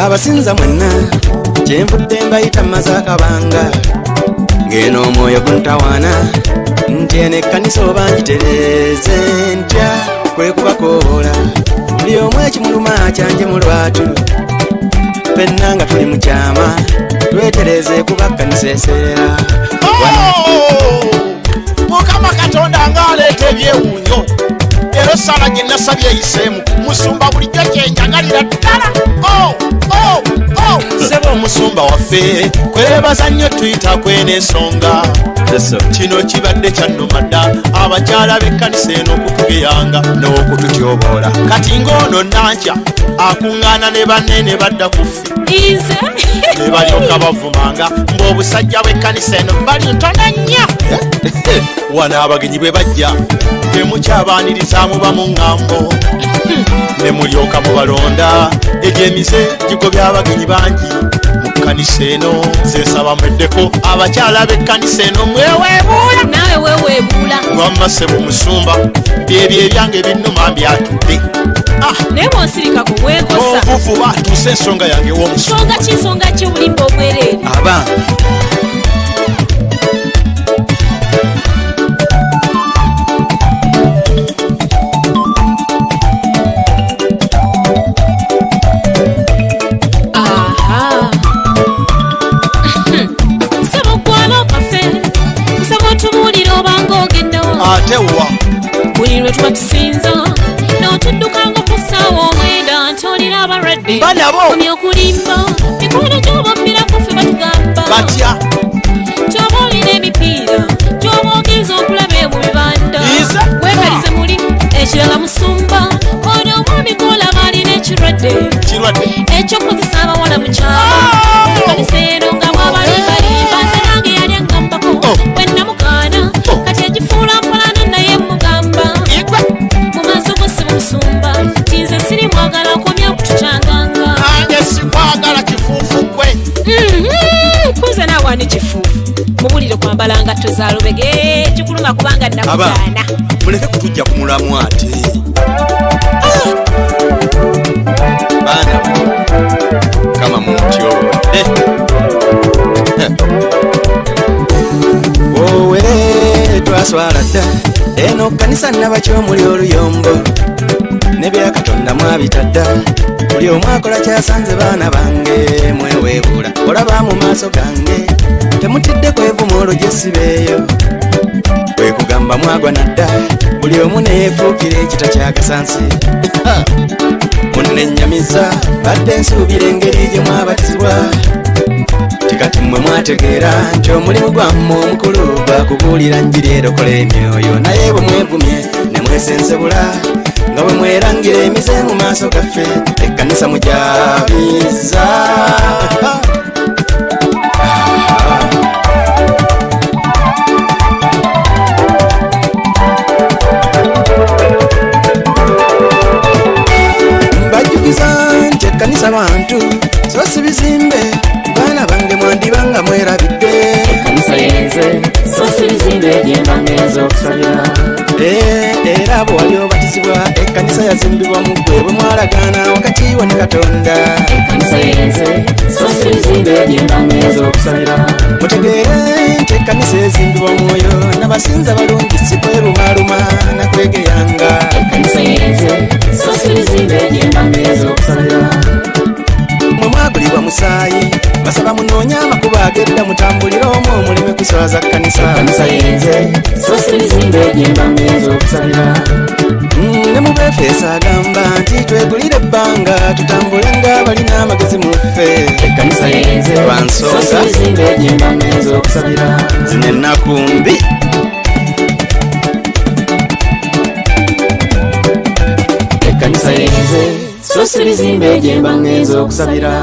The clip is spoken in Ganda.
Abasinza mwenna kyenvudde mbayita mmaze akabanga ng'eno omwoyo guntawaana nti eno ekkanisa oba ngitereeze ntya kwe kubakoola buli omu ekimuluma kyanje mu lwatu ffenna nga tuli mu kyama twetereeze kuba kkanisa eseera. Oh! Mukama Katonda ng'aleeta ebyewuunyo! Era essala gye nasabye eyiseemu. Musumba, bulijjo kyenjagalira ddala. Oh, oh, oh! Ssebo omusumba waffe, kwebaza nnyo, tuyita kweno ensonga. Kino kibadde kyannuma dda, abakyala b'ekkanisa eno okutugeyanga n'okututyoboola. Kati ng'ono Nankya akuŋŋaana ne banne ne badda ku ffe Nze ne balyoka bavumanga ng'obusajja bw'ekkanisa eno bali ntono nnyo. Wano abagenyi bwe bajja temukyabaanirizaamu, bamu ŋŋambo ne mulyoka mubalonda. Egyo emize gigobya abagenyi bangi mu kkanisa eno. Nze nsaba mweddeko, abakyala b'ekkanisa eno, mweweebuula. Naawe weeweebuula. Wamma ssebo musumba, byebyo ebyange binnuma mbyatudde. Ah, Naye bw'onsirikako weekosa. Ovuvuba tuuse ensonga yange w'omusumba. Nsonga ki? Nsonga ki? Obulimba obwereere. Abange. Aha, nsaba okwala okaffe, nsaba otubuulire obanga ogendawo. Ate wa? Buli lwe tuba tusinza n'otuddukanga ku ssaawa 9 nti olina abalwadde. Mba nabo. Komya okulimba, mikwano gy'obabbirako ffe batugamba Batya? Kyoba olina emipiira gyoba ogenza okulaba mu bibanda. Nze? Weekalize muli. Ekirala musumba, ono omwami gw'olaba alina ekirwadde Kirwadde? ekyokukozesa abawala mu kyalo. Kanisa eno nga bwabalimbalimba, nze nange yali aŋŋambako Oh. bwe namugaana. Oh. Kati egifuula mpolana, naye mugamba Igwe. mu maaso go, si musumba, nti nze siri mwagala, okomya okutukyanganga. Nange sikwagala, kifuufu gwe. Kuze naawe ani kifuufu? Mubulire kwambala ngatto za lubege kikuluma kubanga Aba nakugaana. Muleke kutujja ku mulamu ate. Baana, kama muntyobodde. Owe, twaswala dda. Eno kanisa nabakyomuli oluyombo ne bya Katonda mwabitadda. Buli omu akola kyasanze. Baana bange, mweweebuula olaba mu maaso gange. Temutidde kwevuma olwo gye sibeeyo? Kwe kugamba mwagwa nadda, buli omu neyefuukira ekita kyakasansi. Munnenyamiza, badde nsuubira engeri gye mwabatizibwa tikati mmwe mwategeera nti omulimu gwammwe omukulu gwakubuulira njiri erokola emyoyo. Naye bwe mwevumye ne mwesensebula nga bwe mwerangira emize mu maaso gaffe, ekkanisa mujabiza. Mbajjukiza nti ekkanisa bantu so si bizimbe. Baana bange, mwandibanga mwerabidde. Ekkanisa yenze, so si bizimbe gyemba ngenza okusabira. Eh, era bwe wali obatizibwa, ekkanisa yazimbibwa mu ggwe bwe mwalagaana wakati wo ne Katonda. Ekkanisa yenze, so si bizimbe gyemba ngenza okusabira. Mutegeere nti ekkanisa ezimbibwa mwoyo nabasinza balungi, si kwerumaaluma nakwegeyanga. Ekkanisa yenze, so si bizimbe gyemba ngenza okusabira. Mwe mwagulibwa musaayi, basaba munoonye amakubo agedda, mutambulire omwo omuleme kuswaza kkanisa. Ekkanisa yenze, so si bizimbe gyemba ngenza okusabira. Ne mu Befeso agamba nti twegulire ebbanga, tutambule nga balina amagezi mu ffe. Ekkanisa yenze, Lwa so nsonga si bizimbe gyemba ngenza okusabira. Zino ennaku mbi. Ekkanisa yenze, so si bizimbe gyemba ngenza okusabira.